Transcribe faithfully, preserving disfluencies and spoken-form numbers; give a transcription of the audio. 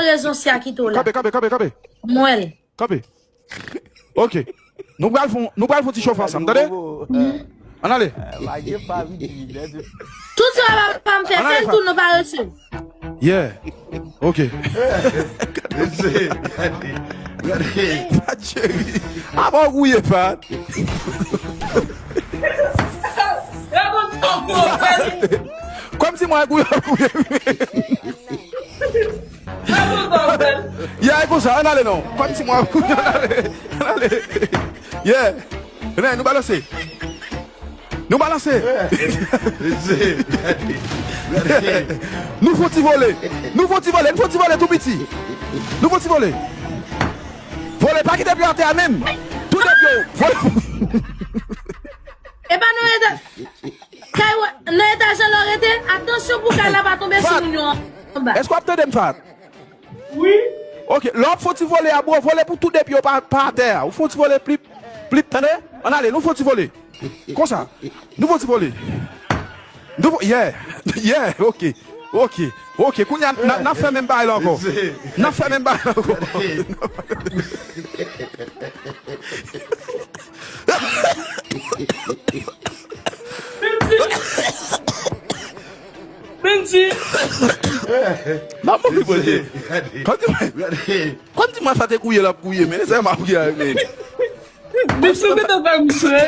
rezon si a kite w la. Kanpe, kanpe, kanpe, kanpe. M wè l. Kanpe. Ok. Nou pral fon, nou pral fon ti chofe ansanm, tande? Ann ale. Tout sa papa m fè, fè l tou, nou pa resi. Yeah. Ok. Gade, gade. Cheri. Apa w gouye, Fat? Kòmsi mwen gouye, gouye. Yeah, e konsa, ann ale non. Kòmsi mwen gouye, ann ale. Ann ale. Yeah. Ren, nou balanse. Nou balanse. Nou fon ti vole. Nou fon ti vole. Nou fon ti vole tou piti. Nou fon ti vole. Vole, pa kite pye atè a menm. Tou de pye w. Vole. Epa nan eta, kay, nan eta jan lò rete, atansyon pou kay la pa tonbe sou moun yo anba. Èske w ap tande m, Fat? Wi. Ok, lè w ap fon ti vole a, bro, vole pou tou de pye w pa, pa atè a. Ou fon ti vole plip, plip, tande? Ann ale, nou fon ti vole. Konsa. Nou fon ti vole. Nou fon, yeah. Yeah, ok. Ok. Ok, kounye a, n a, n a fè menm bagay la ankò. N a fè menm bagay la ankò. Mendy! Mendy! Maman, li poze. Kòmsi, kòmsi mwen sa te gouye, l ap gouye, men se m ap gouye avèk li. Mendy, ou gentan fè m swe.